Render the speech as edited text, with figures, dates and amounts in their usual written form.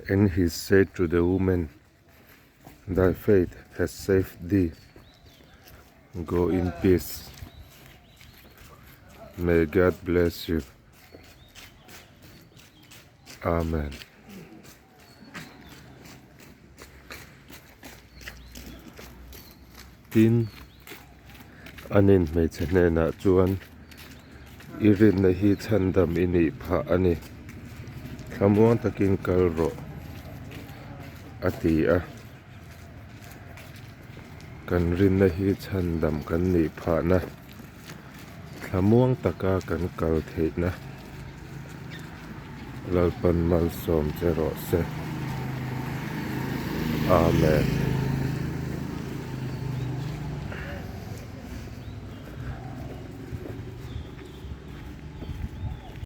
And he said to the woman, Thy faith has saved thee, go in peace. May God bless you. Amen. Tin, anin hmeichhe hnenah chuan, I rinna hi chhandam i nih phah a ni, thlamuang takin kal rawh, a ti a. Kan rinna hi chhandam kan nih phahna, thlamuang taka kan kal theihna Lalpan malsawm che rawh se. Amen.